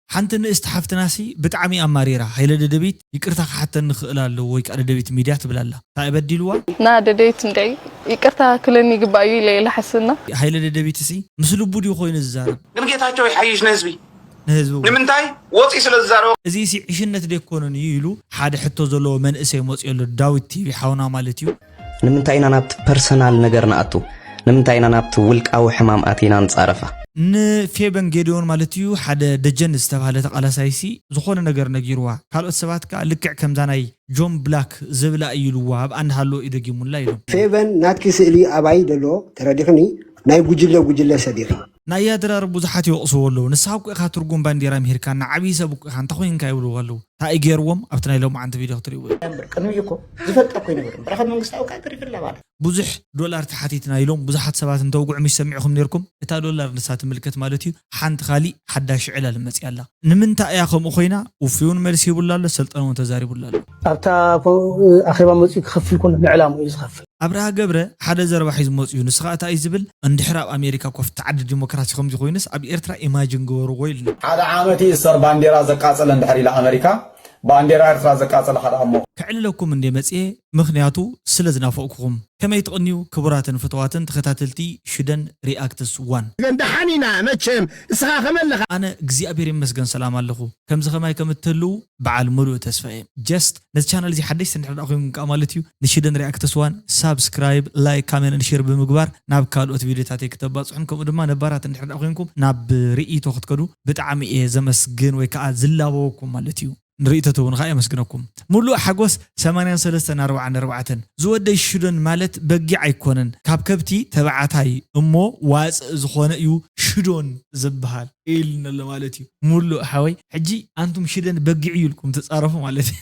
ሓንቲ ንእስቲ ሓፍትናሲ ብጣዕሚ ኣማሪራ፣ ሃይለ ደደቢት ይቅርታ ክሓተኒ ክእል ኣለዎ ወይ ከዓ ደደቢት ሚድያ ትብል ኣላ። እንታይ በዲልዋ? ና ደደቢት እንድዒ ይቅርታ ክለኒ ይግባእ እዩ ኢለ እየ ዝሓስብ። ና ሃይለ ደደቢትሲ ምስ ልቡ ድዩ ኮይኑ ዝዛረብ? ግን ጌታቸው ይሓይሽ ንህዝቢ ንህዝቢ እውን። ንምንታይ ወፂ ስለ ዝዛረበ እዚሲ ዕሽነት ደይኮነን እዩ ኢሉ ሓደ ሕቶ ዘለዎ መንእሰይ መፅዮ ኣሎ። ዳዊት ቲቪ ሓውና ማለት እዩ። ንምንታይ ኢና ናብቲ ፐርሰናል ነገር ንኣቱ? ንምንታይ ኢና ናብቲ ውልቃዊ ሕማም ኣቲና ንጻረፋ? ንፌበን ጌዲዮን ማለት እዩ ሓደ ደጀን ዝተባህለ ተቃላሳይሲ ዝኾነ ነገር ነጊርዋ፣ ካልኦት ሰባት ከዓ ልክዕ ከምዛ ናይ ጆን ብላክ ዝብላ እዩ ኢልዋ፣ ኣብኣ እንዳሃለወ እዩ ደጊሙላ ኢሎም። ፌቨን ናትኪ ስእሊ ኣባይ ደሎ ተረዲኽኒ ናይ ጉጅለ ጉጅለ ሰብ ኢኺ። ናያ ድራር ብዙሓት ይወቕስዎ ኣለዉ። ንስኻ እኮ ኢኻ ትርጉም ባንዴራ ምሂርካና፣ ዓብዪ ሰብ እኮ ኢኻ፣ እንታይ ኮይንካ ይብልዎ ኣለዉ። እንታይ ገይርዎም ኣብቲ ናይ ሎማዓንቲ ቪድዮ ክትርእይዎ እዩ። እምበር ቅድሚ እኮ ዝፈልጣ እኮ ይነበር እምበር ካብ መንግስታዊ ካድር ይፍላ ማለት ብዙሕ ዶላር ተሓቲትና ኢሎም ብዙሓት ሰባት እንተውግዑ ምሽ ሰሚዕኹም ነርኩም። እታ ዶላር ንሳ ትምልከት ማለት እዩ ሓንቲ ካሊእ ሓዳሽ ዕላል መፅያ ኣላ። ንምንታይ እያ ከምኡ ኮይና? ውፍይ እውን መልሲ ሂቡላ ኣሎ፣ ሰልጠነ እውን ተዛሪቡላ ኣሎ። ኣብታ ኮ- ኣኼባ መፅኡ ክኸፍል ኮነ ንዕላሙ እዩ ዝኸፍል። ኣብርሃ ገብረ ሓደ ዘረባ ሒዙ መፅኡ እዩ። ንስኻ እንታይ እዩ ዝብል? እንድሕር ኣብ ኣሜሪካ ኮፍ ተዓዲ ዲሞክራሲ ከምዚ ኮይኑስ ኣብ ኤርትራ ኢማጅን ግበርዎ ኢልና። ሓደ ዓመት ይእሰር ባንዴራ ዘቃጸለ እንድሕር ኢላ ኣመሪካ ባንዴራ ኤርትራ ዘቃጸለ ሓደ ኣሞ። ከዕልለኩም እንዴ መፅኤ ምኽንያቱ ስለ ዝናፈቕኩኹም። ከመይ ትቕንዩ ክቡራትን ፍትዋትን ተኸታተልቲ ሽደን ሪኣክትስ ዋን። ግን ደሓን ኢና መቸም ንስኻ ከመለኻ ኣነ እግዚኣብሔር ይመስገን ሰላም ኣለኹ። ከምዚ ከማይ ከም እትህልዉ በዓል ሙሉእ ተስፋ እየ። ጀስት ነዚ ቻናል እዚ ሓደሽቲ እንድሕር ደኣ ኮይንኩም ከዓ ማለት እዩ ንሽደን ሪኣክትስ ዋን ሳብስክራይብ፣ ላይክ፣ ካሜንት፣ ሼር ብምግባር ናብ ካልኦት ቪድዮታተይ ክተባፅሑን ከምኡ ድማ ነባራት እንድሕር ደኣ ኮይንኩም ናብ ርእይቶ ክትከዱ ብጣዕሚ እየ ዘመስግን ወይ ከዓ ዝላበወኩም ማለት እዩ። ንርእይቶ ትህቡን ከዓ የመስግነኩም። ሙሉእ ሓጎስ ሰማንያን ሰለስተን ኣርባዓን ኣርባዕተን ዝወደይ ሽዶን ማለት በጊዕ ኣይኮነን ካብ ከብቲ ተባዕታይ እሞ ዋፅእ ዝኾነ እዩ ሽዶን ዝበሃል ኢልኒ ኣሎ ማለት እዩ። ሙሉእ ሓወይ ሕጂ ኣንቱም ሽደን በጊዕ እዩ ኢልኩም ትፃረፉ ማለት እዩ።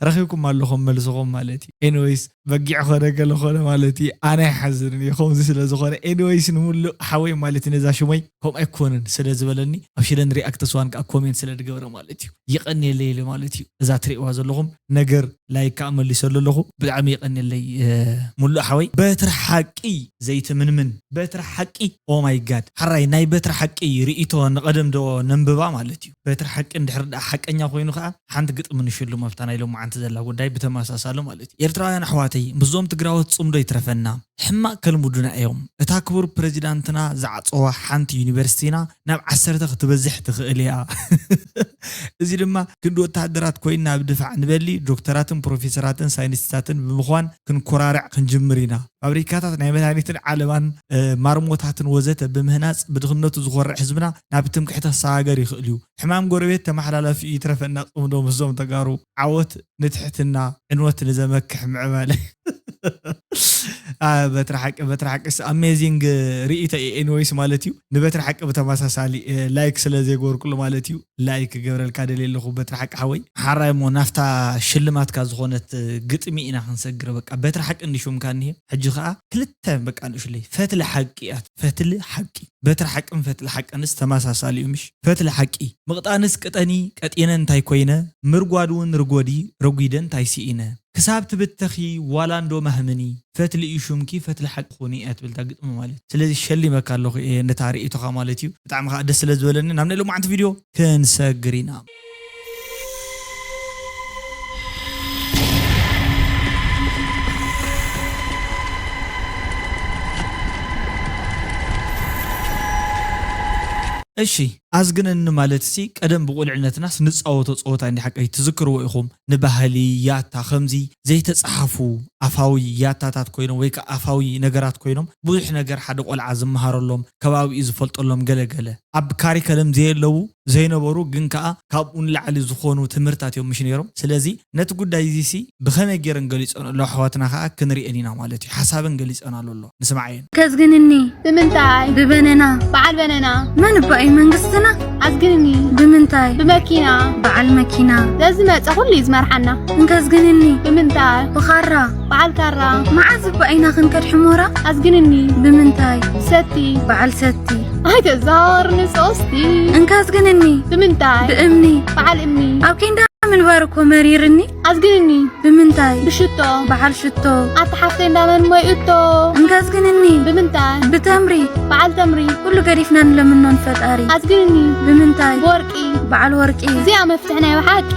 ረኺብኩም ኣለኹም መልስኹም ማለት እዩ። ኤኒዌይስ በጊዕ ኾነ ገለ ኾነ ማለት እዩ ኣነ ኣይሓዝንን እዩ ከምዚ ስለ ዝኾነ። ኤኒዌይስ ንሙሉእ ሓወይ ማለት እዩ ነዛ ሽመይ ከምኡ ኣይኮንን ስለ ዝበለኒ ኣብ ሽደን ሪኣክት ስዋን ከዓ ኮሜንት ስለ ዝገበረ ማለት እዩ። ይቐንየለይ ኢለ ማለት እዩ። እዛ ትሪእዋ ዘለኹም ነገር ላይክ ከዓ መሊሰሉ ኣለኹ። ብጣዕሚ ይቐንየለይ ሙሉእ ሓወይ። በትሪ ሓቂ ዘይትምንምን በትሪ ሓቂ። ኦ ማይ ጋድ ሓራይ ናይ በትሪ ሓቂ ርእይቶ ንቐደም ዶ ነንብባ ማለት እዩ። በትሪ ሓቂ እንድሕር ደኣ ሓቀኛ ኮይኑ ከዓ ሓንቲ ግጥሚ ንሽሉ መፍታ ናይ ሎማዓንቲ ዘላ ጉዳይ ብተመሳሳሊ ማለት እዩ። ኤርትራውያን ኣሕዋተይ ምስዞም ትግራዎት ፅምዶ ይትረፈና። ሕማቕ ከልምዱና እዮም። እታ ክቡር ፕረዚዳንትና ዝዓጸዋ ሓንቲ ዩኒቨርሲቲና ናብ ዓሰርተ ክትበዝሕ ትኽእል እያ። እዚ ድማ ክንዲ ወተሃደራት ኮይንና ኣብ ድፋዕ ንበሊ ዶክተራትን ፕሮፌሰራትን ሳይንቲስታትን ብምዃን ክንኮራርዕ ክንጅምር ኢና። ፋብሪካታት ናይ መድሃኒትን ዓለባን ማርሞታትን ወዘተ ብምህናፅ ብድኽነቱ ዝኾርዕ ህዝብና ናብ ትምክሕቲ ክሰጋገር ይኽእል እዩ። ሕማም ጎረቤት ተመሓላላፊ እዩ ይትረፈና ፅምዶ ምስዞም ተጋሩ። ዓወት ንትሕትና ዕንወት ንዘመክሕ ምዕባለ። በትሪ ሓቂ በትሪ ሓቂ ኣሜዚንግ ርእይቶ እዩ። ኤኒዌይስ ማለት እዩ ንበትሪ ሓቂ ብተመሳሳሊ ላይክ ስለ ዘይገበርኩሉ ማለት እዩ። ላይክ ክገብረልካ ደልየ ኣለኹ በትሪ ሓቂ ሓወይ። ሓራይ እሞ ናፍታ ሽልማትካ ዝኾነት ግጥሚ ኢና ክንሰግር በቃ በትሪ ሓቂ እንዲ ሹምካ እኒሄ። ሕጂ ከዓ ክልተ በቃ ንእሽለይ ፈትሊ ሓቂ እያ። ፈትሊ ሓቂ በትሪ ሓቅን ፈትሊ ሓቅንስ ተመሳሳሊ እዩ ምሽ? ፈትሊ ሓቂ ምቕጣንስ ቅጠኒ ቀጢነ እንታይ ኮይነ ምርጓድ እውን ርጎዲ ረጒደ እንታይ ስኢነ ክሳብ ትብተኺ ዋላ እንዶ ማህምኒ ፈትሊ እዩ ሹምኪ ፈትሊ ሓቂ ኹኒ እያ ትብል እታ ግጥሚ ማለት እዩ። ስለዚ ሸሊመካ ኣለኹ እየ ነታ ርእይቶኻ ማለት እዩ። ብጣዕሚ ከዓ ደስ ስለ ዝበለኒ ናብ ናይ ሎማዓንቲ ቪድዮ ክንሰግር ኢና። እሺ ኣዝግነኒ ማለት ሲ ቀደም ብቁልዕነትናስ ንፃወቶ ፀወታ እንዲ ሓቀይ ትዝክርዎ ኢኹም። ንባህሊ ያታ ከምዚ ዘይተፃሓፉ ኣፋዊ ያታታት ኮይኖም ወይ ከዓ ኣፋዊ ነገራት ኮይኖም ብዙሕ ነገር ሓደ ቆልዓ ዝመሃረሎም ከባቢኡ ዝፈልጠሎም ገለገለ ኣብ ካሪከለም ዘየለዉ ዘይነበሩ ግን ከዓ ካብኡ ንላዕሊ ዝኾኑ ትምህርታት እዮም ምሽ ነይሮም። ስለዚ ነቲ ጉዳይ እዚ ሲ ብኸመይ ገይረን ገሊፀን ኣሎ ኣሕዋትና ከዓ ክንሪአን ኢና ማለት እዩ። ሓሳበን ገሊፀን ኣሎ ኣሎ ንስማዓየን። ከዝግንኒ ብምንታይ ብበነና በዓል በነና መን እባ እዩ መንግስትና? ኣዝግንኒ ብምንታይ ብመኪና በዓል መኪና ዘዝመፀ ኩሉ እዩ ዝመርሓና። እንከዝግንኒ ብምንታይ ብኻራ በዓል ካራ መዓዝ እባ ኢና ክንከድ ሕሞራ? ኣዝግንኒ ብምንታይ ሰቲ በዓል ሰቲ ኣይተዛወርኒ ሶስቲ እንከዝግንኒ ብምንታይ ብእምኒ በዓል እምኒ ኣብ ኬንዳ ምንባር እኮ መሪርኒ። ኣዝግንኒ። ብምንታይ? ብሽቶ። በዓል ሽቶ። ኣታ ሓፍተይ እንዳመን ሞይእቶ። እንካ ኣዝግንኒ። ብምንታይ? ብተምሪ። በዓል ተምሪ። ኩሉ ገዲፍና ንለምኖ ንፈጣሪ። ኣዝግንኒ። ብምንታይ? ብወርቂ። በዓል ወርቂ። እዚኣ መፍትሕ ናይ ብሓቂ።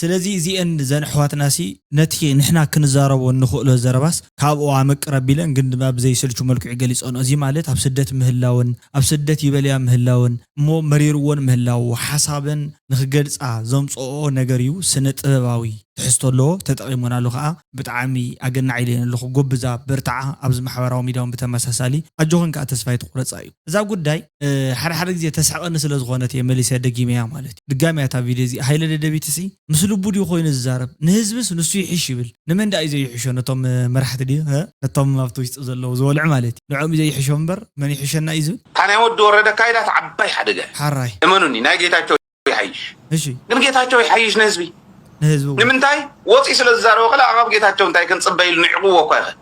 ስለዚ እዚአን ዘን ኣሕዋትና ሲ ነቲ ንሕና ክንዛረቦ እንኽእሎ ዘረባስ ካብኡ ኣመቅር ኣቢለን ግን ድማ ብዘይሰልቹ መልክዑ ገሊጸንኦ። እዚ ማለት ኣብ ስደት ምህላውን ኣብ ስደት ይበልያ ምህላውን እሞ መሪርዎን ምህላው ሓሳበን ንኽገልጻ ዘምጽኦ ነገር እዩ። ስነ ጥበባዊ ትሕዝቶ ኣለዎ፣ ተጠቒሞናሉ ኸኣ። ብጣዕሚ ኣገናዕ ኢለ ኣለኹ። ጎብዛ በርትዓ። ኣብዚ ማሕበራዊ ሚድያ እውን ብተመሳሳሊ ኣጆኽን ከኣ ተስፋ ኣይትቑረጻ እዩ። እዛ ጉዳይ ሓደ ሓደ ግዜ ተስሕቐኒ ስለ ዝኾነት እየ መሊሰ ደጊመያ ማለት እዩ። ድጋሚ እያ እታ ቪድዮ እዚኣ። ሃይለ ደደቢትሲ ምስ ልቡ ድዩ ኮይኑ ዝዛረብ? ንህዝብስ ንሱ ይሕሽ ይብል። ንመን ደኣ እዩ ዘይሕሾ? ነቶም መራሕቲ ድዩ? ነቶም ኣብቲ ውሽጢ ዘለዉ ዝበልዑ ማለት እዩ። ንዕኦም እዩ ዘይሕሾም እምበር መን ይሕሸና እዩ ዝብል? እታ ናይ ወዲ ወረደ ኣካይዳ እታ ዓባይ ሓደጋ እያ። ሓራይ። እመኑኒ ናይ ጌታቸው ይሓይሽ። እሺ። ግን ጌታቸው ይሓይሽ ንህዝቢ። ንህዝቢ እውን። ንምንታይ? ወፂኡ ስለ ዝዛረበ ከላ ካብ ጌታቸው እንታይ ክንፅበ ኢሉ ንዕቕዎ እኳ ይኽእል።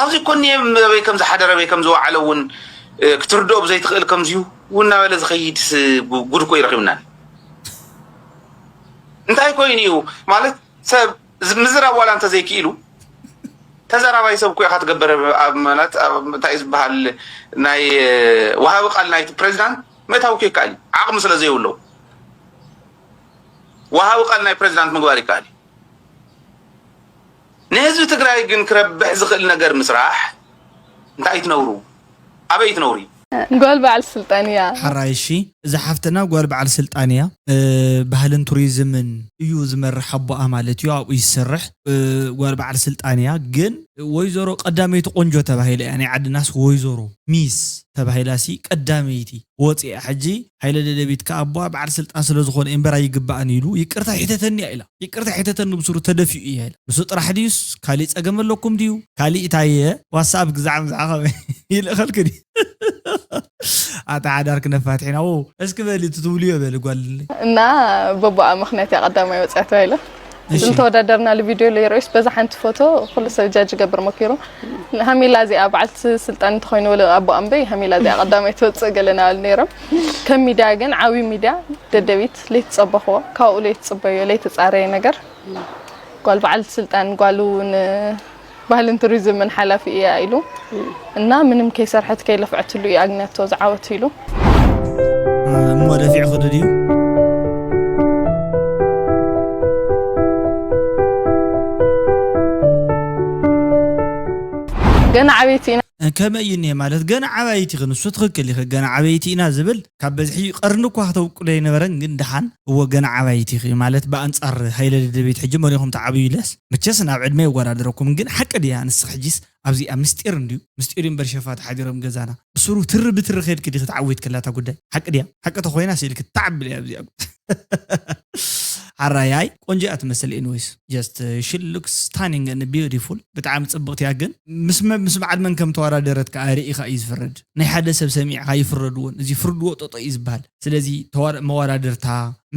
ኣብዚ እኮ እኒኤ ኣበይ ከም ዝሓደረ ኣበይ ከም ዝወዓለ እውን ክትርድኦ ብዘይትኽእል ከምዚዩ እውን እናበለ ዝኸይድ ጉድ እኮ ይረኺብና። እንታይ ኮይኑ እዩ ማለት ሰብ ምዝራብ ዋላ እንተዘይክኢሉ ተዘራባይ ሰብ እኮ ኢኻ ትገብር። ኣብ ማለት እንታይ ዝበሃል ናይ ወሃቢ ቃል ናይቲ ፕሬዚዳንት ምእታው ከይከኣል እዩ ዓቕሚ ስለ ዘይብለው ወሃቢ ቃል ናይ ፕሬዚዳንት ምግባር ይከኣል እዩ። ንህዝቢ ትግራይ ግን ክረብሕ ዝኽእል ነገር ምስራሕ እንታይ ትነውሩ ኣበይ ትነውሪ። ጓል በዓል ስልጣን እያ። ሓራይ እሺ። እዛ ሓፍትና ጓል በዓል ስልጣን እያ። ባህልን ቱሪዝምን እዩ ዝመርሕ ኣቦኣ ማለት እዩ። ኣብኡ ይሰርሕ። ጓል በዓል ስልጣን እያ። ግን ወይዘሮ ቀዳመይቲ ቆንጆ ተባሂላ እያ። ናይ ዓድናስ ወይዘሮ ሚስ ተባሂላሲ ቀዳመይቲ ወፂኣ። ሕጂ ሃይለ ደደቢት ከኣ ኣቦኣ በዓል ስልጣን ስለ ዝኾነ እምበር ኣይግባእን ኢሉ ይቅርታ ይሕተተኒ እያ ኢላ። ይቅርታ ይሕተተኒ ብስሩ ተደፊኡ እያ ኢላ። ንሱ ጥራሕ ድዩስ ካሊእ ፀገም ኣለኩም ድዩ? ካሊእ እታየ ዋትስኣፕ ግዛዕ ምዛዕ ከመይ ይልእኸልክ ድዩ? ኣታ ሓዳር ክነፋትሕ ኢና። ው እስኪ በሊ እቲ ትብልዮ በሊ ጓል። እና በቦኣ ምኽንያት እያ ቀዳማይ ወፅያ ተባሂላ። ዝተወዳደርናሉ ቪድዮ ለይረኡስ በዛ ሓንቲ ፎቶ ኩሉ ሰብ ጃጅ ይገብር መኪሩ። ሃሚላ እዚኣ በዓልቲ ስልጣን እንተኮይኑ ወለ ኣቦ ኣምበይ ሃሚላ እዚኣ ቀዳማይ ትወፅእ ገለ ናበሉ ነይሮም። ከም ሚድያ ግን ዓብዩ ሚድያ ደደቢት ለይትፀበኽዎ ካብኡ ለይትፅበዮ ለይትፃረየ ነገር ጓል በዓልቲ ስልጣን ጓሉ ን ባህልን ቱሪዝምን ሓላፊ እያ ኢሉ እና ምንም ከይሰርሐት ከይለፍዐትሉ እዩ ኣግንያቶ ዝዓወት ኢሉ። እሞ ደፊዑ ክዱ ድዩ? ገና ዓበይቲ ኢና። ከመይ እዩ እኒሀ ማለት ገና ዓባይቲ ኢኺ ንሱ ትኽክል ኢኺ ገና ዓበይቲ ኢና ዝብል ካብ በዝሒ ቀርኒ እኳ ክተውቅሎ ኣይነበረን ግን ደሓን እወ ገና ዓባይቲ ኢኺ ማለት ብኣንፃር ሃይለ ደደቢት ሕጂ መን ኢኹም ትዓብዩ ኢለስ መቸስ ናብ ዕድመ የወዳድረኩም ግን ሓቂ ድያ ንስኺ ሕጂስ ኣብዚኣ ምስጢር እንድዩ ምስጢር እዩ እምበር ሸፋት ሓዲሮም ገዛና ብስሩ ትሪ ብትሪ ከድኪ ዲኺ ትዓዊት ከላታ ጉዳይ ሓቂ ድያ ሓቂ ተኮይና ስኢልኪ ትዓብል እያ ኣብዚኣ ሓራያይ ቆንጆ እያ ትመስል anyways just she looks stunning and beautiful ብጣዕሚ ፅብቕቲ እያ ግን ምስ መ- ምስ በዓል መን ከም ተወዳደረት ከዓ ርኢኻ እዩ ዝፍረድ ናይ ሓደ ሰብ ሰሚዕኻ ይፍረድዎን እዚ ፍርድዎ ጠጦ እዩ ዝበሃል ስለዚ ተዋ- መወዳድርታ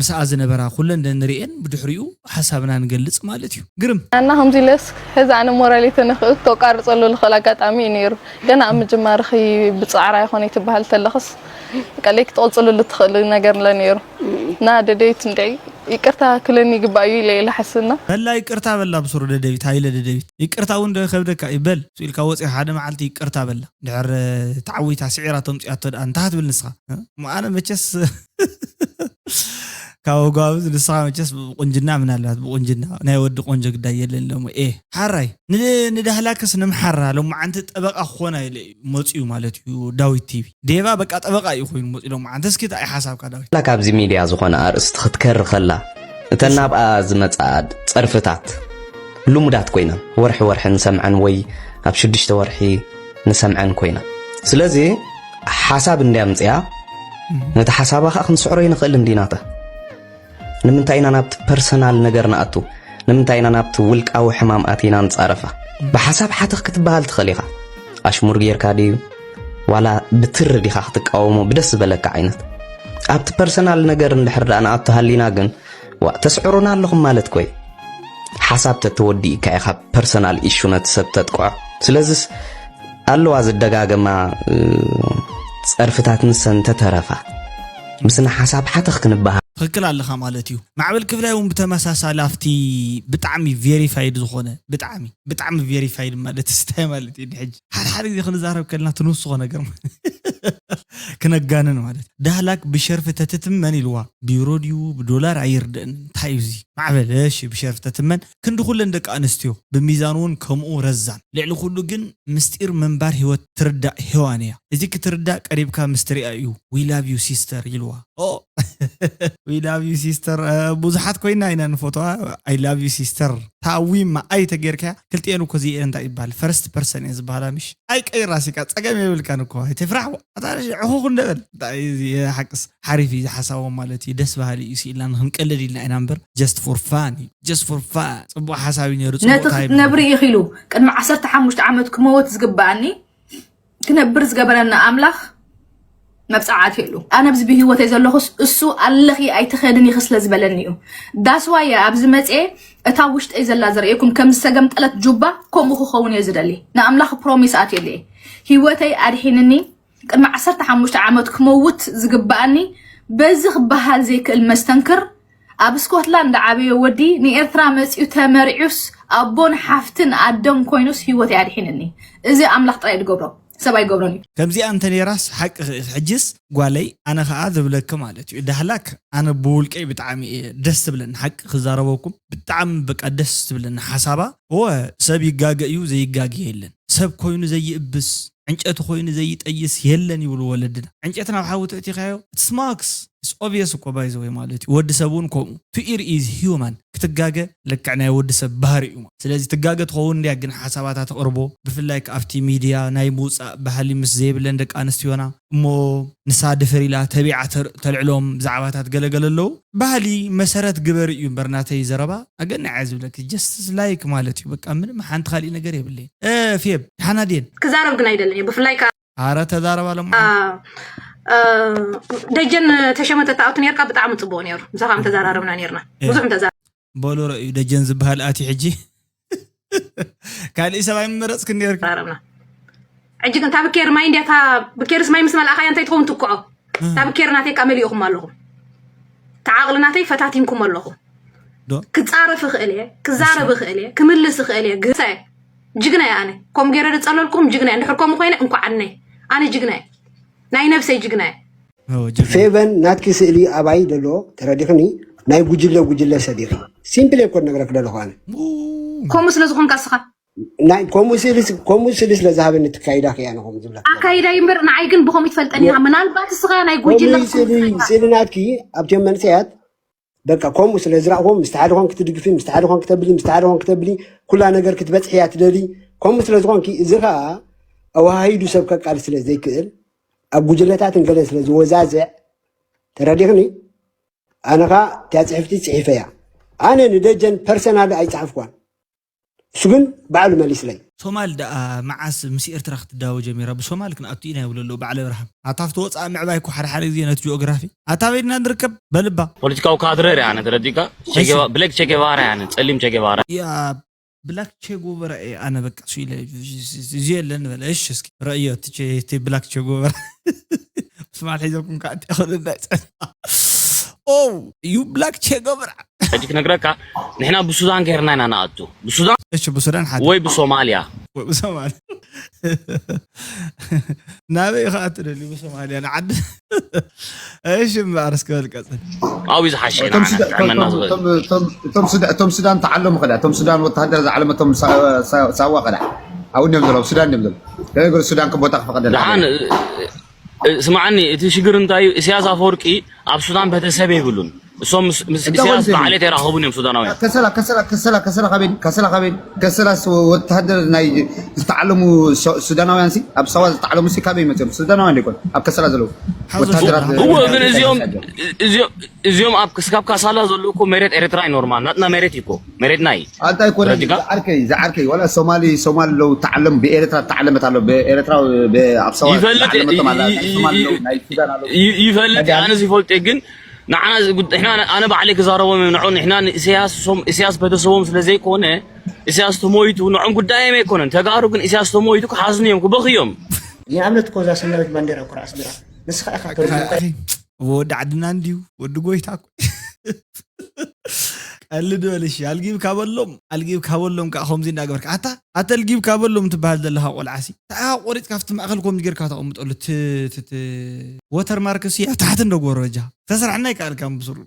ምስኣ ዝነበራ ኩለን ደንርእየን ብድሕሪኡ ሓሳብና ንገልፅ ማለት እዩ ግርም ኣና ከምዚ ኢለስ ሕዚ ኣነ ሞራል የተነኽእ ከቋርፀሉ ልኽእል ኣጋጣሚ እዩ ነይሩ ገና ኣብ ምጅማርኺ ብፃዕራ ይኾነ ትበሃል ተለኽስ ቀለይ ክትቐፅልሉ ትኽእል ነገር ለ ነይሩ እና ደደይት እንድዒ ይቅርታ ክለኒ ይግባእ እዩ ኢለ ኢለ ሓስብና በላ ይቅርታ በላ ብስሩ ደደቢት ሃይለ ደደቢት ይቅርታ እውን ዶ ከብደካ እዩ በል ስኢልካ ወፂኻ ሓደ መዓልቲ ይቅርታ በላ ድሕር ተዓዊታ ስዒራ ተምፅኣቶ ደኣ እንታይ ትብል ንስኻ እሞ ኣነ መቸስ ካብ ኣጓብዝ ንስኻ መቸስ ብቁንጅና ምናልባት ብቁንጅና ናይ ወዲ ቆንጆ ግዳይ የለን ሎሞ ኤ ሓራይ ንዳህላክስ ንምሓራ ሎማዓንቲ ጠበቃ ክኾና ኢለ እዩ መፅኡ ማለት እዩ ዳዊት ቲቪ ዴቫ በቃ ጠበቃ እዩ ኮይኑ መፅኡ ሎማዓንቲ እስኪ እንታይ ሓሳብካ ዳዊት ላ ካብዚ ሚድያ ዝኾነ ኣርእስቲ ክትከሪ ከላ እተን ናብኣ ዝመፅኣ ፀርፍታት ልሙዳት ኮይነን ወርሒ ወርሒ ንሰምዐን ወይ ኣብ ሽዱሽተ ወርሒ ንሰምዐን ኮይና ስለዚ ሓሳብ እንድያ ምፅያ ነቲ ሓሳባ ከዓ ክንስዕሮ ይንኽእል እንዲናታ ንምንታይ ኢና ናብቲ ፐርሰናል ነገር ንኣቱ ንምንታይ ኢና ናብቲ ውልቃዊ ሕማም ኣቲና ንፃረፋ ብሓሳብ ሓተኽ ክትበሃል ትኽእል ኢኻ ኣሽሙር ጌርካ ድዩ ዋላ ብትሪ ዲኻ ክትቃወሞ ብደስ ዝበለካ ዓይነት ኣብቲ ፐርሰናል ነገር እንድሕር ደኣ ንኣቱ ሃሊና ግን ዋእ ተስዕሩና ኣለኹም ማለት ኮይ ሓሳብ ተተወዲእካ ኢኻ ፐርሰናል ኢሹ ነቲ ሰብ ተጥቅዖ ስለዝስ ኣለዋ ዝደጋገማ ጸርፍታት ንሰን ተተረፋ ምስና ሓሳብ ሓተኽ ክንበሃል ትኽክል ኣለኻ ማለት እዩ። ማዕበል ክፍላይ እውን ብተመሳሳሊ ኣብቲ ብጣዕሚ ቬሪፋይድ ዝኾነ፣ ብጣዕሚ ብጣዕሚ ቬሪፋይድ ማለት እንታይ ማለት እዩ? ሕጂ ሓደ ሓደ ግዜ ክንዛረብ ከለና ትንስኾ ነገር ክነጋንን ማለት፣ ዳህላክ ብሸርፊ ተትትመን ኢልዋ። ብዩሮ ድዩ ብዶላር ኣይርድእን፣ እንታይ እዩ እዚ? ማዕበል እሺ ብሸርፊ ተትመን ክንዲ ኩለን ደቂ ኣንስትዮ ብሚዛን እውን ከምኡ ረዛን። ልዕሊ ኩሉ ግን ምስጢር ምንባር ህይወት ትርዳእ ሄዋን እያ። እዚ ክትርዳእ ቀሪብካ ምስትሪኣ እዩ። We love you sister ኢልዋ። ኦ We love you sister። ብዙሓት ኮይና ኢና ንፎቶዋ። I love you sister። ታዊማ ኣይ ተጌርካ ክልቲኤን እኮ እዚኤን እንታይ ይበሃል? ፈርስት ፐርሰን እየን ዝበሃላ ምሽ? ኣይ ቀይራ ሲካ ጸገም የብልካን እኮ ኣይትፍራሕ። ኣታ ዕኹኹ እንደበል። እንታይ እዩ እዚ ሓቅስ ሓሪፍ እዩ ዝሓሳቦም ማለት እዩ። ደስ በሃሊ እዩ። ስኢልና ንክንቀልድ ኢልና ኢና እምበር just for fun እዩ። Just for fun። ጽቡቕ ሓሳብ እዩ ነይሩ። ጽቡቕ ነቲ time ክትነብሪ እዩ። ኢኺ ኢሉ ቅድሚ ዓሰርተ ሓሙሽተ ዓመት ክመወት ዝግበኣኒ ክነብር ዝገበረና ኣምላኽ መብጻዓት የሉ። ኣነ ብዚ ብህይወተይ ዘለኹስ እሱ ኣለኺ ኣይትኸድን ኢኺ ስለ ዝበለኒ እዩ። ዳስዋየ ኣብዚ መጽኤ እታ ውሽጠይ ዘላ ዘርእየኩም ከም ዝተገምጠለት ጁባ ከምኡ ክኸውን እየ ዝደሊ። ንኣምላኽ ፕሮሚስ ኣትየሉ እየ። ህይወተይ ኣድሒንኒ ቅድሚ ዓሰርተ ሓሙሽተ ዓመት ክመውት ዝግበኣኒ በዚ ክበሃል ዘይክእል መስተንክር ኣብ ስኮትላንድ ዓበየ ወዲ ንኤርትራ መጺኡ ተመሪዑስ ኣቦን ሓፍትን ኣደን ኮይኑስ ህይወት ኣድሒንኒ። እዚ ኣምላኽ ጥራይ ዝገብሮ ሰብ ኣይገብሮን እዩ። ከምዚኣ እንተ ነይራስ ሓቂ ክእል ሕጅስ ጓለይ ኣነ ኸኣ ዝብለኪ ማለት እዩ ዳህላክ ኣነ ብውልቀይ ብጣዕሚ እየ ደስ ትብለኒ ሓቂ ክዛረበኩም ብጣዕሚ በቃ ደስ ትብለኒ ሓሳባ እወ ሰብ ይጋገ እዩ ዘይጋገ የለን ሰብ ኮይኑ ዘይእብስ ዕንጨቲ ኮይኑ ዘይጠይስ የለን ይብሉ ወለድና። ዕንጨቲ ናብ ሓዊ ተእቲኻዮ it smokes it's obvious እኮ ባይዘወይ ማለት እዩ። ወዲ ሰብ እውን ከምኡ to err is human ክትጋገ ልክዕ ናይ ወዲ ሰብ ባህሪ እዩ። ስለዚ ትጋገ ትኸውን እንድያ ግን ሓሳባታ ተቕርቦ ብፍላይ ኣብቲ ሚድያ ናይ ምውፃእ ባህሊ ምስ ዘይብለን ደቂ ኣንስትዮና እሞ ንሳ ድፍር ኢላ ተቢዓ ተልዕሎም ዛዕባታት ገለገለ ኣለዉ። ባህሊ መሰረት ግበር እዩ እምበር ናተይ ዘረባ ኣገናዕ እየ ዝብለኪ just like ማለት እዩ በቃ ምንም ሓንቲ ካሊእ ነገር የብለይ። ፌብ ሓና ድየን ክዛረብ ግን ኣይደልን እየ ብፍላይ ከዓ ኣረ ተዛረባ ሎም ደጀን ተሸመ ተተኣቱ ነርካ ብጣዕሚ ፅቡቅ ነሩ ምሳኻ ተዛራረብና ነርና ብዙሕ ተዛ በሉ ረእዩ ደጀን ዝበሃል ኣትዩ ሕጂ ካልእ ሰብ ኣይመረፅክን ነርካ ተዛረብና ሕጂ ግን እታ ብኬር ማይ እንድያ እታ ብኬርስ ማይ ምስ መልኣኻያ እንታይ ትኸውን ትኩዖ እታ ብኬር ናተይ ካ መሊእኹም ኣለኹም እታ ዓቕሊ ናተይ ፈታቲንኩም ኣለኹም ዶ ክፃረፍ እኽእል እየ ክዛረብ እኽእል እየ ክምልስ እኽእል እየ ግሳ እየ ጅግና እየ ኣነ ከም ገይረ ዝፀለልኩም ጅግና እየ እንድሕር ከምኡ ኮይነ እንኳዕ ኣነ ኣነ ጅግና እየ ናይ ነብሰይ ጅግና እየ ፌቨን ናትኪ ስእሊ ኣባይ ደሎ ተረዲኽኒ ናይ ጉጅለ ጉጅለ ሰብ ኢኺ ሲምፕል እኮ ነግረክ ደለኹ ኣነ ከምኡ ስለ ዝኾንካ እስኻ ናይ ከምኡ ስእሊ ከምኡ ስእሊ ስለ ዝሃበኒ ትካይዳ ክያ ነኹም ዝብላ ኣካይዳ ይምበር ንዓይ ግን ብኸም ይትፈልጠኒ ምናልባት እስኻ ናይ ጉጅለ ስእሊ ናትኪ ኣብቲኦም መንሰያት በቃ ከምኡ ስለ ዝረእኹም ምስቲ ሓደ ኾን ክትድግፊ ምስቲ ሓደ ኾን ክተብሊ ምስቲ ሓደ ኾን ክተብሊ ኩላ ነገር ክትበፅሕያ ትደሊ ከምኡ ስለ ዝኾንኪ እዚ ኸዓ ኣዋሃሂዱ ሰብ ከቃል ስለ ዘይክእል ኣብ ጉጅለታትን ገለን ስለ ዝወዛዝዕ ተረዲኽኒ ኣነ ኸዓ እቲያ ፅሕፍቲ ፅሒፈያ ኣነ ንደጀን ፐርሰናል ኣይፀሓፍኳን እሱ ግን ባዕሉ መሊስለይ ሶማል ደኣ መዓስ ምስ ኤርትራ ክትዳወ ጀሚራ ብሶማል ክንኣቱ ኢና ይብሉ ኣለዉ በዓል ኣብርሃም ኣታ ኣብቲ ወፃኢ ምዕባይ እኮ ሓደ ሓደ ግዜ ነቲ ጂኦግራፊ ኣታ በይድና ንርከብ በልባ ፖለቲካዊ ካድረ ርያ ኣነ ተረዲካ ብላክ ቼጌቫራ ኣነ ፀሊም ቼጌቫራ ያ ብላክ ቼጎቨራ እየ ኣነ በቃ ሱ ኢለ እዚ የለን በለ እሺ እስኪ ረእዮ እቲ ብላክ ቼጎቨራ ስማል ሒዘኩም ከዓ እንታይ ክእል እንዳይ ፀና ኦ ዩ ብላክ ቼጎቨራ ሕጂ ክነግረካ ንሕና ብሱዳን ከይርና ኢና ንኣቱ ብሱዳን እሺ ብሱዳን ሓደ ወይ ብሶማልያ ወይ ብሶማልያ ናበይ ኢኻ ትደሊ ብሶማልያ ንዓዲ እሺ እምበኣር እስከ በል ቀፅል ኣብዩ ዝሓሸ እቶም ሱዳን ተዓለሙ ከዳ እቶም ሱዳን ወተሃደር ዝዓለመቶም ሳዋ ከዳ ኣብኡ እዮም ዘለዉ ሱዳን እዮም ዘለዉ ከነገሩ ሱዳን ከቦታ ክፈቀደላ ስማዓኒ እቲ ሽግር እንታይ እዩ እስያስ ኣፈወርቂ ኣብ ሱዳን ቤተሰብ የብሉን እሶም ምስ ኢሳያስ በዓል ኣይተራኸቡን እዮም ሱዳናውያን። ከሰላ ከሰላ ከሰላ ከሰላ ካበይ ከሰላ ካበይ ከሰላ ወተሃደር ናይ ዝተዓለሙ ሱዳናውያን ሲ ኣብ ሳዋ ዝተዓለሙ ሲ ካበይ መፅኦም ሱዳናውያን ደይኮን ኣብ ከሰላ ዘለዉ ወተሃደራት እዎ ግን እዚኦም እዚኦም ኣብ ክስካብ ካሳላ ዘለዉ እኮ መሬት ኤርትራ እዩ ኖርማል ናትና መሬት እዩ እኮ መሬትና እዩ። ኣንታይ ኮነ ዝዓርከይ ዝዓርከይ ዋላ ሶማሊ ሶማሊ ለው ተዓለም ብኤርትራ ተዓለመት ኣሎ ብኤርትራ ኣብ ሳዋ ተዓለመቶም ኣላ ናይ ሶማሊ ለው ናይ ሱዳን ኣሎ ይፈልጥ ኣነስ ይፈልጥ ግን ንዓና ሕና ኣነ ባዕለይ ክዛረቦም እዮም ንዑ ንሕና ንእስያስ እሶም እስያስ በተሰቦም ስለ ዘይኮነ እስያስ ተሞይቱ ንዖም ጉዳዮም ኣይኮነን ተጋሩ ግን እስያስ ተሞይቱ ክሓዝኑ እዮም ክበኽዮም ንኣብነት እኮ እዛ ሰማያዊት ባንዴራ እኮ ኣስመራ ንስኻ ኢኻ ወዲ ዓድና እንድዩ ወዲ ጎይታ እኮ ቀልድ በል እሺ። ኣልጊብካ በሎም፣ ኣልጊብካ በሎም ከዓ ከምዚ እንዳገበርካ። ኣታ፣ ኣታ ኣልጊብካ በሎም ትበሃል ዘለኻ ቆልዓ ሲ። ተኣ ቆሪጽካ ኣብቲ ማእከል ከምዚ ጌርካ ተቐምጠሉ። ት-፣ ት-፣ ት-፣ ወተር ማርክ ሲ ኣብ ታሕቲ እንዶ ጎረጃ። ተስራሕና ይከኣልካ ብስሩ።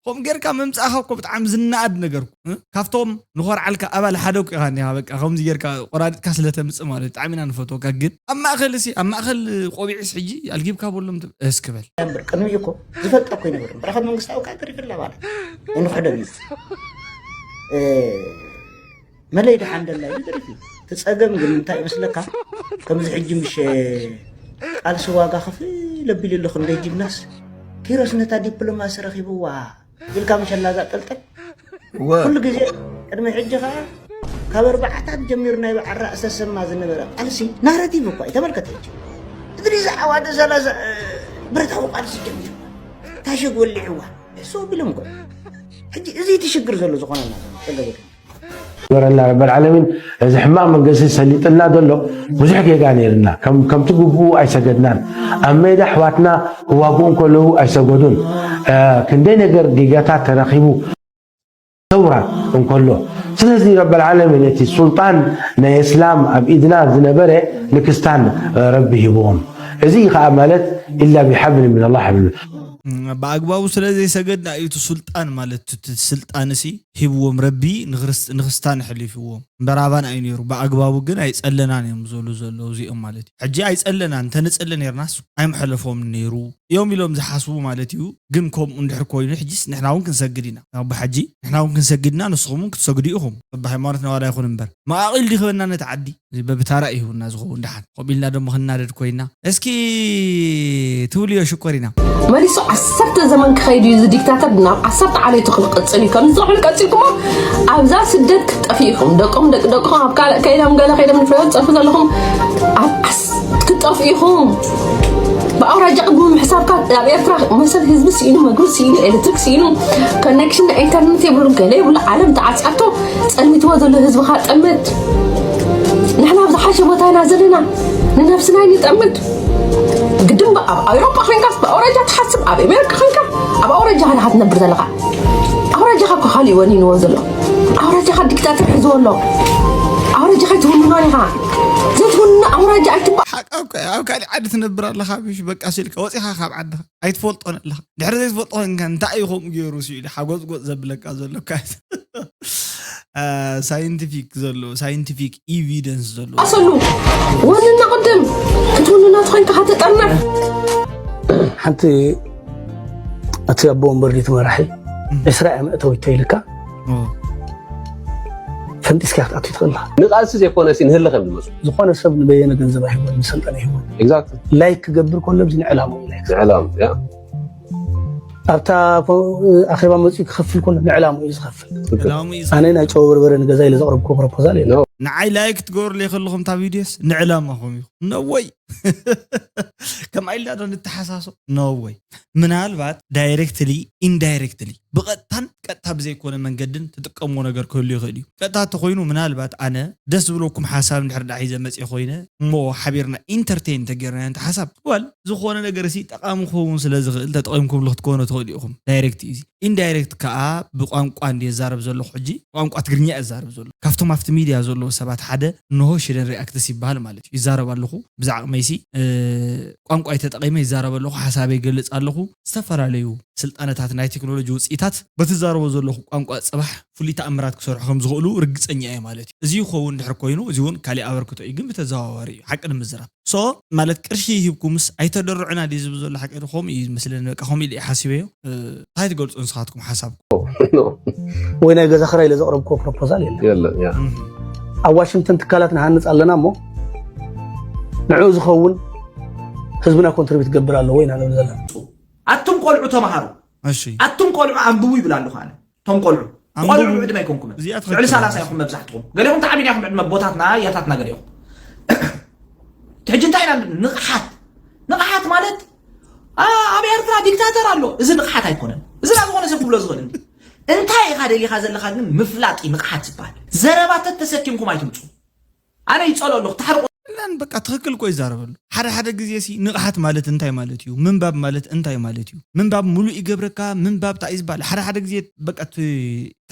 ከምኡ ጌርካ ምምጻእኻ እኮ ብጣዕሚ ዝነኣድ ነገር እኮ። እ? ካብቶም ንኾርዓልካ ኣባል ሓደ እኮ ኢኻ እኒኻ። በቃ ከምዚ ጌርካ ቆራሪጥካ ስለ ተምጽእ ማለት እዩ። ብጣዕሚ ኢና ንፈትወካ። ግን ኣብ ማእከል ሲ፣ ኣብ ማእከል ቆቢዕስ ሕጂ ኣልጊብካ በሎም ትብ-፣ እስኪ በል። እምበር ቅድሚ እኮ ዝፈልጦ እኮ ይነብር። በረኸት መንግስታዊ ከዓ ተሪፍላ ማለት እዩ። ንኽሕደግ እዩ። እ፣ መለይ ደሓን ደላ እዩ ተሪፍ እዩ። እቲ ጸገም ግን እንታይ ይመስለካ? ከምዚ ሕጂ ምሽ ቃልሲ ዋጋ ከፍል ኣቢሉ ኣሎ ክንደይ ጅግናስ ኪሮስ ነታ ዲፕሎማሲ ረኺብዋ ኢልካ ምሸላ ዛጠልጠል። እወ። ኩሉ ግዜ ቅድሚ ሕጂ ኸዓ ካብ ኣርባዓታት ጀሚሩ ናይ በዓል ራእሲ ተሰማ ዝነበረ ቃልሲ ናረቲቭ እኳ እዩ። ተመልከት ሕጂ። እድሪስ ዓዋደ ሰላሳ ብረታዊ ቃልሲ ጀሚሩ። ታሽግ ወሊዕዋ። እሱ ኣቢሎም እኮ። ሕጂ እዚ እቲ ሽግር ዘሎ ዝኾነና ዘሎ ጸገም። ግበረልና ረበል ዓለሚን። እዚ ሕማቕ መንገዲ ሰሊጥልና ዘሎ ብዙሕ ጌጋ ነይርና። ከም-፣ ከምቲ ግቡኡ ኣይሰገድናን። ኣብ ሜዳ ኣሕዋትና ክዋግኡ እንከለዉ ኣይሰገዱን። እ፣ ክንደይ ነገር ጌጋታት ተረኺቡ ሰውራ እንከሎ። ስለዚ ረበል ዓለሚን እቲ ሱልጣን ናይ እስላም ኣብ ኢድና ዝነበረ ንክስታን ረቢ ሂብዎም። እዚ ከዓ ማለት ኢላ ቢሓብል ሚን ኣላህ ሓብል። እም፣ ብኣግባቡ ስለ ዘይሰገድና እዩ እቲ ሱልጣን ማለት እቲ ስልጣን እሲ ሂብዎም ረቢ ንክርስ-፣ ንክስታን ኣሕሊፍዎም። እምበር ኣባና እዩ ነይሩ። ብኣግባቡ ግን ኣይጸለናን እዮም ዝብሉ ዘለዉ እዚኦም ማለት እዩ። ሕጂ ኣይጸለናን፣ እንተንጽሊ ነይርናስ ኣይምሐለፎምን ነይሩ እዮም ኢሎም ዝሓስቡ ማለት እዩ። ግን ከምኡ እንድሕር ኮይኑ ሕጂስ ንሕና እውን ክንሰግድ ኢና። ኣቦ ሓጂ፣ ንሕና እውን ክንሰግድ ኢና፣ ንስኹም እውን ክትሰግዱ ኢኹም። በብሃይማኖትና ዋላ ይኹን እምበር። መቓቒል ድዩ ክበና ነቲ ዓዲ? እዚ በብታራ እዩ ህውና ዝኸውን ደሓን። ከምኡ ኢልና ደሞ ክንናደድ ኮይና። እስኪ ትብልዮ ሽኮሪና። መሊሱ ዓሰርተ ዘመን ክኸይድ እዩ እዚ ዲክታተር፣ ናብ ዓሰርተ ዓሌቱ ክንቅጽል እዩ። ከምዚ ዝኾነ ቀጺልኩሞ ኣብዛ ስደት ክትጠፍኡ ኢኹም። ደቆም ደቂ ደቅኹም ኣብ ካልእ ከይዶም ገለ ከይዶም ንፍረ ትጸርፉ ዘለኹም ኣብ ዓስ-፣ ክትጠፍኡ ኢኹም። ብኣውራጃ ቅድሚ ምሕሳብካ ኣብ ኤርትራ መሰል ህዝቢ ስኢኑ፣ መግቢ ስኢኑ፣ ኤሌክትሪክ ስኢኑ፣ ኮኔክሽን ናይ ኢንተርኔት የብሉ፣ ገለ የብሉ፣ ዓለም ተዓጽያቶ፣ ጸልሚትዎ ዘሎ ህዝብኻ ጠምት። ንሕና ኣብ ዝሓሸ ቦታ ኢና ዘለና። ንነብስና ኣይንጠምት። ግድን ኣብ ኣውሮፓ ኮይንካስ ብኣውራጃ ትሓስብ፣ ኣብ ኣሜሪካ ኮይንካ ኣብ ኣውራጃኻ ኢኻ ትነብር ዘለኻ። ኣውራጃኻ እኮ ካልእ እዩ ወኒንዎ ዘሎ። ኣውራጃኻ ዲክታተር ሒዝዎ ኣሎ። ኣውራጃኻ ኣይትውንናን ኢኻ። ዘይትውንና ኣውራጃ ኣይትባ- ሓቃ እኮ ኣብ ካልእ ዓዲ ትነብር ኣለኻ፣ ብሽ በቃ ሲልካ ወፂኻ ካብ ዓድኻ ኣይትፈልጦን ኣለኻ። ድሕሪ ዘይትፈልጦ ኮንካ እንታይ እዩ ከምኡ ገይሩ ሲሉ ሓጎፅጎፅ ዘብለካ ዘሎ? ካ-፣ አ፣ ሳይንቲፊክ ዘሎ፣ ሳይንቲፊክ ኤቪደንስ ዘሎ። ኣሰሉ፣ ወንና ቅድም ክትውንና ተኾይንካ ከተጠርንፍ። ሓንቲ እቲ ኣቦ ወንበር ዲቲ መራሒ እም። ዕስራ እያ መእተዊት ተይልካ ኦ። ፈንጢስካ ክትኣቱ ትኽእል ኢኻ። ንቃልሲ ዘይኮነ ሲ ንህልኽ እዮም ዝመፁ። ዝኾነ ሰብ ንበየነ ገንዘብ ኣይህቦን፣ ንሰልጠነ ኣይህቦን። ኤግዛክትሊ። ላይክ ክገብር ከሎ ብዚ ንዕላምኡ እዩ ላይክ። ንዕላም፣ ያ። ኣብታ ፖ-፣ ኣኼባ መፂኡ ክኸፍል ከሎ ንዕላምኡ እዩ ዝኸፍል። ዕላምኡ እዩ ኣነ ናይ ጨው በርበረ ንገዛ ኢለ ዘቕረብኩ ፕሮፖዛል የለን። ኖ። ንዓይ ላይክ ትገብሩለይ ከለኹም እታ ቪድዮስ ንዕላማኹም እዩ። ኖ ወይ። ከምኣ ኢልና ዶ ንተሓሳሶ? ኖ ወይ። ምናልባት ዳይሬክትሊ ኢንዳይሬክትሊ ብቐጥታን ቀጥታ ብዘይኮነ መንገድን ትጥቀምዎ ነገር ክህሉ ይኽእል እዩ። ቀጥታ እንተኾይኑ ምናልባት ኣነ ደስ ዝብለኩም ሓሳብ እንድሕር ደኣ ሒዘ መፅየ ኮይነ እሞ ሓቢርና ኢንተርቴን እንተጌርናዮ እንተ ሓሳብ ዋል ዝኾነ ነገር ሲ ጠቓሚ ክኸውን ስለ ዝኽእል ተጠቒምኩምሉ ክትኮኑ ትኽእሉ ኢኹም። ዳይሬክት እዩ እዚ። ኢንዳይሬክት ከዓ ብቋንቋ እንድየ ዝዛረብ ዘለኹ ሕጂ ቋንቋ ትግርኛ እየ ዝዛረብ ዘለኹ። ካብቶም ኣብቲ ሚድያ ዘለዉ ሰባት ሓደ እንሆ ሽደን ሪኣክትስ ይበሃል ማለት እዩ። ይዛረብ ኣለኹ ብዛዕባ መይሲ፣ እ፣ ቋንቋይ ተጠቒመ ይዛረብ ኣለኹ፣ ሓሳበይ ይገልጽ ኣለኹ። ዝተፈላለዩ ስልጣነታት ናይ ቴክኖሎጂ ውፅኢታት በትዛረቦ ዘለኹ ቋንቋ ፅባሕ ፍሉይ ተኣምራት ክሰርሑ ከም ዝኽእሉ ርግፀኛ እየ ማለት እዩ። እዚ ይኸውን ድሕር ኮይኑ እዚ እውን ካሊእ ኣበርክቶ እዩ፣ ግን ብተዘዋዋሪ እዩ ሓቂ ንምዝራብ። ሶ ማለት ቅርሺ ሂብኩምስ ኣይተደርዑና ድዩ ዝብል ዘሎ ሓቂ ዶ? ከምኡ እዩ ዝመስለኒ፣ በቃ ከምኡ ኢለ እየ ሓሲበዮ። እ፣ እንታይ ትገልፁ ንስኻትኩም ሓሳብኩም? ወይ ናይ ገዛ ክራይ ኢለ ዘቕረብኩዎ ፕሮፖዛል የለን። የለን፣ ያ። እህ። ኣብ ዋሽንግተን ትካላት ንሃንፅ ኣለና እሞ ንዕኡ ዝኸውን ህዝብና ኮንትሪቢዩት ክገብር ኣለዎ ኢና ንብል ዘለና። ኣቱም ቆልዑ ተምሃሩ፣ እሺ። ኣቱም ቆልዑ ኣንብቡ ይብል ኣለኹ ኣነ። እቶም ቆልዑ ኣንብቡ። ቆልዑ ዕድመ ኣይኮንኩምን። እዚኣ ትኽክል ልዕሊ ሰላሳ ኣለኻ። ኢኹም መብዛሕትኹም። ገሊኹም ተዓቢና ኢኹም ዕድመ ኣቦታትና ኣያታትና ገሊኹም። ሕጂ እንታይ ኢና ንብል? ንቕሓት። ንቕሓት ማለት፣ ኣ-፣ ኣብ ኤርትራ ዲክታተር ኣሎ። እዚ ንቕሓት ኣይኮነን። እዚ ዳ ዝኾነ ሰብ ክብሎ ዝኽእል እንዲ። እንታይ ኢኻ ደሊኻ ዘለኻ ግን ምፍላጥ እዩ ንቕሓት ዝበሃል። ዘረባ ተተሰኪምኩም ኣይትምጹ። ኣነ ይጸሎ ኣለኹ፣ ተሓርቑ። በቃ ትኽክል እኮ ይዛረበሉ። ሓደ ሓደ ግዜ ሲ ንቕሓት ማለት እንታይ ማለት እዩ? ምንባብ ማለት እንታይ ማለት እዩ? ምንባብ ሙሉእ ይገብረካ። ምንባብ እንታይ እዩ ዝበሃል? ሓደ ሓደ ግዜ በቃ እቲ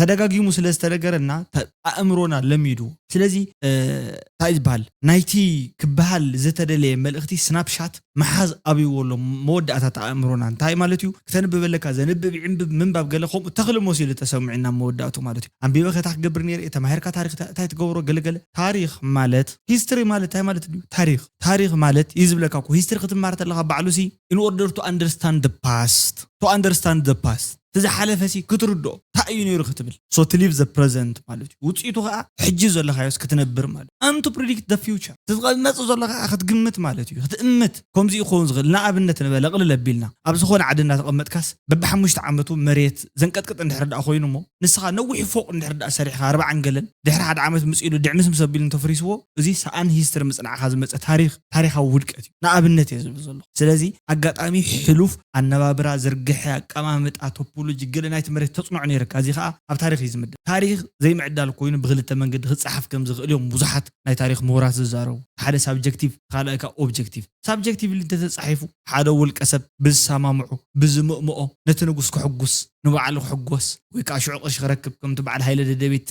ተደጋጊሙ ስለ ዝተነገረና ተ- ኣእምሮና ለሚዱ። ስለዚ እንታይ ዝበሃል ናይቲ ክበሃል ዝተደለየ መልእኽቲ ስናፕሻት መሓዝ ኣብይዎ ኣሎ። መወዳእታት ኣእምሮና እንታይ ማለት እዩ? ክተንብበለካ ዘንብብ ይዕንብብ ምንባብ ገለ ከምኡ ተኽሊ መሲሉ ተሰምዑና መወዳእቱ ማለት እዩ። ኣንቢበ ከታ ክገብር ነይረ ተማሂርካ ታሪክ እንታይ ትገብሮ ገለገለ። ታሪክ ማለት ሂስትሪ ማለት እንታይ ማለት እዩ? ታሪክ ታሪክ ማለት እዩ ዝብለካ እኮ ሂስትሪ ክትማር ተለካ ባዕሉ ሲ in order to understand the past to understand the past እቲ ዝሓለፈ ሲ ክትርድኦ እንታይ እዩ ነይሩ ክትብል። So to live the present ማለት እዩ። ውፅኢቱ ከዓ ሕጂ ዘለካዮስ ክትነብር ማለት and to predict the future እቲ ዝመፅእ ዘሎ ከዓ ክትግምት ማለት እዩ። ክትእምት ከምዚ ይኸውን ዝኽእል ንኣብነት ንበለ ቅልል ኣቢልና ኣብ ዝኾነ ዓዲ እናተቐመጥካስ በብሓሙሽተ ዓመቱ መሬት ዘንቀጥቅጥ እንድሕር ደኣ ኮይኑ እሞ ንስኻ ነዊሕ ፎቕ እንድሕር ደኣ ሰሪሕካ ኣርባዓን ገለን ድሕሪ ሓደ ዓመት ምፅኢሉ ድዕምስ ምስ ኣቢሉ እንተፍሪስዎ እዚ ሰኣን ሂስትሪ ምፅናዕካ ዝመፀ ታሪክ ታሪካዊ ውድቀት እዩ። ንኣብነት እየ ዝብል ዘለኹ። ስለዚ ኣጋጣሚ ሕሉፍ ኣነባብራ ዝርግሐ ኣቀማምጣ ቶፖሎጂ ገለ ናይቲ መሬት ተፅንዖ ነይርካ እዚ ከዓ ኣብ ታሪክ እዩ ዝምደብ። ታሪክ ዘይምዕዳል ኮይኑ ብክልተ መንገዲ ክፀሓፍ ከም ዝኽእል እዮም ብዙሓት ናይ ታሪክ ምሁራት ዝዛረቡ። ሓደ ሳብጀክቲቭ ካልኣይ ከዓ ኦብጀክቲቭ። ሳብጀክቲቭሊ እንተተፃሒፉ ሓደ ውልቀ ሰብ ብዝሰማምዑ ብዝምእምኦ ነቲ ንጉስ ክሕጉስ ንባዕሉ ክሕጎስ ወይ ከዓ ሽዑ ቅርሺ ክረክብ ከምቲ በዓል ሃይለ ደደቤት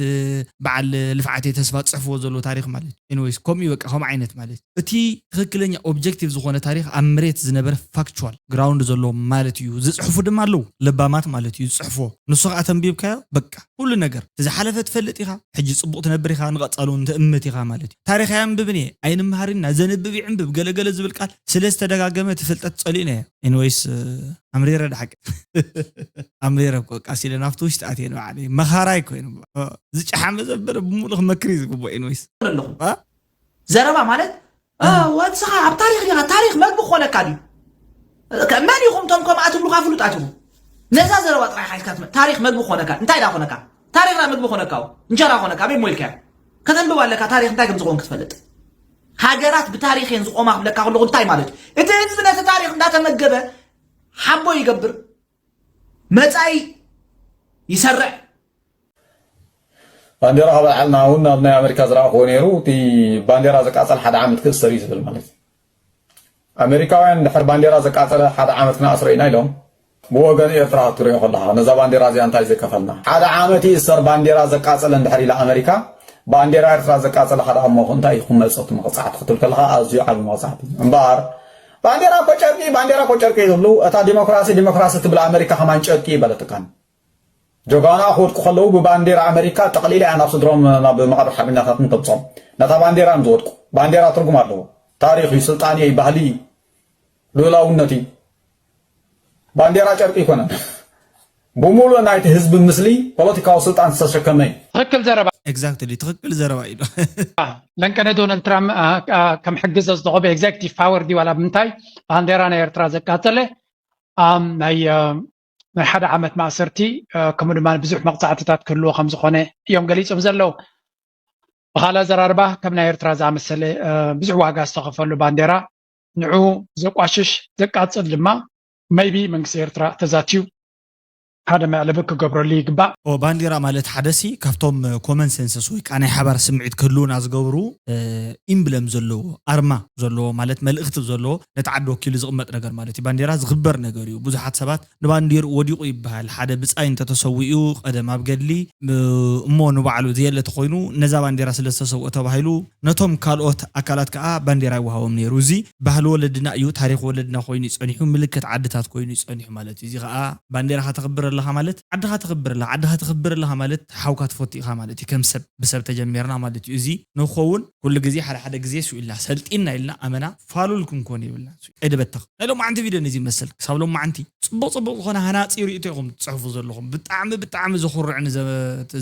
በዓል ልፍዓት ተስፋ ዝፅሕፍዎ ዘለዉ ታሪክ ማለት እዩ። Anyways ከምኡ እዩ በቃ ከምኡ ዓይነት ማለት እዩ። እቲ ትኽክለኛ ኦብጀክቲቭ ዝኾነ ታሪክ ኣብ መሬት ዝነበረ ፋክቹዋል ግራውንድ ዘሎ ማለት እዩ። ዝፅሕፉ ድማ ኣለዉ ለባማት ማለት እዩ ዝፅሕፍዎ። ንሱ ከዓ ተንቢብካዮ በቃ ኩሉ ነገር እቲ ዝሓለፈ ትፈልጥ ኢኻ፣ ሕጂ ፅቡቕ ትነብር ኢኻ፣ ንቐፃሉ እውን ትእምት ኢኻ ማለት እዩ። ታሪክ ኣየንብብን እየ ኣይንምሃርን ኢና ዘንብብ ይዕንብብ ገለገለ ዝብል ቃል ስለ ዝተደጋገመ እቲ ፍልጠት ፀሊእና እየ። Anyways ኣምሪረ ድሓቂ ኣምሪረ እኮ ቃስ ኢለ ናብቲ ውሽጢ ኣትየ ንባዕለይ መኻራይ ኮይኑ ዝጨሓመ ዘበለ ብምሉእ ክመክር እዩ ዝግብኦ። Anyways ኣለኹም ዘረባ ማለት ወድስኻ ኣብ ታሪክ ዲኻ ታሪክ መግቢ ክኾነካ ድዩ መን ኢኹም ቶም ከምኣ ትብሉካ ፍሉጣት ኢኹም ነዛ ዘረባ ጥራይ ሓዝካ ትመ ታሪክ መግቢ ክኾነካ እንታይ ዳ ኮነካ ታሪክ ዳ መግቢ ክኾነካ እንጀራ ኮነካ ኣበይ ሞይልካዮ ከተንብብ ኣለካ ታሪክ እንታይ ከም ዝኸውን ክትፈልጥ ሃገራት ብታሪክ እየን ዝቆማ ክብለካ ከለኹ እንታይ ማለት እዩ እቲ ህዝቢ ነቲ ታሪክ እንዳተመገበ ሓቦ ይገብር መጻኢ ይሰርዕ ባንዴራ ካብ ኣልዓልና እውን ኣብ ናይ ኣሜሪካ ዝረኣኽዎ ነይሩ እቲ ባንዴራ ዘቃፀል ሓደ ዓመት ክእሰር እዩ ዝብል ማለት እዩ ኣሜሪካውያን ድሕር ባንዴራ ዘቃፀለ ሓደ ዓመት ክነኣስሮ ኢና ኢሎም ብወገን ኤርትራ ክትሪኦ ከለኻ ነዛ ባንዴራ እዚኣ እንታይ ዘይከፈልና ሓደ ዓመት ይእሰር ባንዴራ ዘቃፀለ እንድሕር ኢላ ኣሜሪካ ባንዴራ ኤርትራ ዘቃፀለ ሓደ ኣሞ እንታይ እዩ ክመፀቱ መቕፃዕቲ ክትብል ከለኻ ኣዝዩ ዓብዪ መቕፃዕቲ እዩ እምበኣር ባንዴራ እኮ ጨርቂ ባንዴራ እኮ ጨርቂ እዩ ዝብሉ እታ ዲሞክራሲ ዲሞክራሲ ትብል ኣሜሪካ ከማን ጨርቂ ይበለትካን ጀጋኑኣ ክወድቁ ከለዉ ብባንዴራ ኣመሪካ ጠቕሊላ እያ ናብ ስድሮም ናብ መቓብር ሓርበኛታት እንተምፅኦም ነታ ባንዴራ እዮም ዝወድቁ ባንዴራ ትርጉም ኣለዎ ታሪኽ እዩ ስልጣን እዩ ባህሊ እዩ ልኡላውነት እዩ ባንዴራ ጨርቂ ኣይኮነን ብሙሉእ ናይቲ ህዝቢ ምስሊ ፖለቲካዊ ስልጣን ዝተሸከመ እዩ ትኽክል ዘረባ Exactly ትኽክል ዘረባ እዩ ለንቀነ ዶናልድ ትራምፕ ከም ሕጊ ዘዝተኸበ executive power ድዩ ዋላ ብምንታይ ባንዴራ ናይ ኤርትራ ዘቃጸለ ናይ ናይ ሓደ ዓመት ማእሰርቲ ከምኡ ድማ ብዙሕ መቕፃዕትታት ክህልዎ ከም ዝኾነ እዮም ገሊፆም ዘለዉ። ብኻልእ ኣዘራርባ ከም ናይ ኤርትራ ዝኣመሰለ ብዙሕ ዋጋ ዝተኸፈሉ ባንዴራ ንዑ ዘቋሽሽ ዘቃፅል ድማ maybe መንግስቲ ኤርትራ ተዛትዩ ሓደ መዕለቢ ክገብረሉ ይግባእ። ባንዴራ ማለት ሓደሲ ካብቶም common senses ወይ ከዓ ናይ ሓባር ስምዒት ክህልውና ዝገብሩ ኢምብለም ዘለዎ ኣርማ ዘለዎ ማለት መልእኽቲ ዘለዎ ነቲ ዓዲ ወኪሉ ዝቕመጥ ነገር ማለት እዩ። ባንዴራ ዝኽበር ነገር እዩ። ብዙሓት ሰባት ንባንዴርኡ ወዲቑ ይበሃል። ሓደ ብጻይ እንተተሰዊኡ ቀደም ኣብ ገድሊ እሞ ንባዕሉ ዘየለ ተኾይኑ ነዛ ባንዴራ ስለ ዝተሰውኦ ተባሂሉ ነቶም ካልኦት ኣካላት ከኣ ባንዴራ ይወሃቦም ነይሩ። እዚ ባህሊ ወለድና እዩ፣ ታሪኽ ወለድና ኮይኑ እዩ ጸኒሑ፣ ምልክት ዓድታት ኮይኑ እዩ ጸኒሑ ማለት እዩ። እዚ ከኣ ባንዴራኻ ተኽብር ኣለኻ ማለት ዓድኻ ተኽብር ኣለኻ፣ ዓድኻ ተኽብር ኣለኻ ማለት ሓውካ ትፈቱ ኢኻ ማለት እዩ። ከም ሰብ ብሰብ ተጀሚርና ማለት እዩ። እዚ ንኸውን ኩሉ ግዜ ሓደ ሓደ ግዜ ስኡ ኢልና ሰልጢንና ኢልና ኣመና ፋሉል ክንኮን የብልና። ቀይዲ በተኽ ናይ ሎማዓንቲ ቪድዮ ነዚ ይመስል። ክሳብ ሎማዓንቲ ጽቡቕ ጽቡቕ ዝኾነ ሃናጺ ርእይቶ ኢኹም ትጽሕፉ ዘለኹም። ብጣዕሚ ብጣዕሚ ዘኹርዕን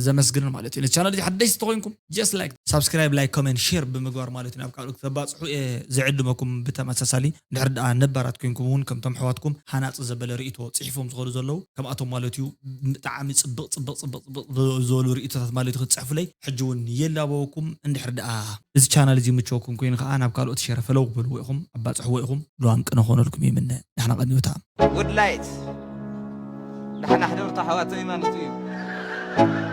ዘመስግንን ማለት እዩ። ነዚ ቻናል እዚ ሓደሽቲ ተኾይንኩም just like subscribe like comment share ብምግባር ማለት እዩ ናብ ካልኦት ክተባጽሑ እየ ዝዕድመኩም። ብተመሳሳሊ እንድሕር ደኣ ነባራት ኮይንኩም እውን ከምቶም ኣሕዋትኩም ሃናጺ ዘበለ ርእይቶ ጽሒፎም ዝኸዱ ዘለዉ ከምኣቶም ማለት እዩ። ብጣዕሚ ጽብቕ ጽብቕ ጽብቕ ጽብቕ ዝበሉ ርእይቶታት ማለት እዩ ክትጽሕፉለይ ሕጂ እውን የላበወኩም። እንድሕር ደኣ እዚ ቻናል እዚ ምቸወኩም ኮይኑ ከዓ ናብ ካልኦት ሸረ ፈለው ክበልዎ ኢኹም ኣባፅሕዎ ኢኹም። ሉዋን ቅነ ክኾነልኩም ይምነ። ዳሕና ቀኒውታ። Good light ዳሕና ሕደርቱ ኣሕዋተይ ማለቱ እዩ።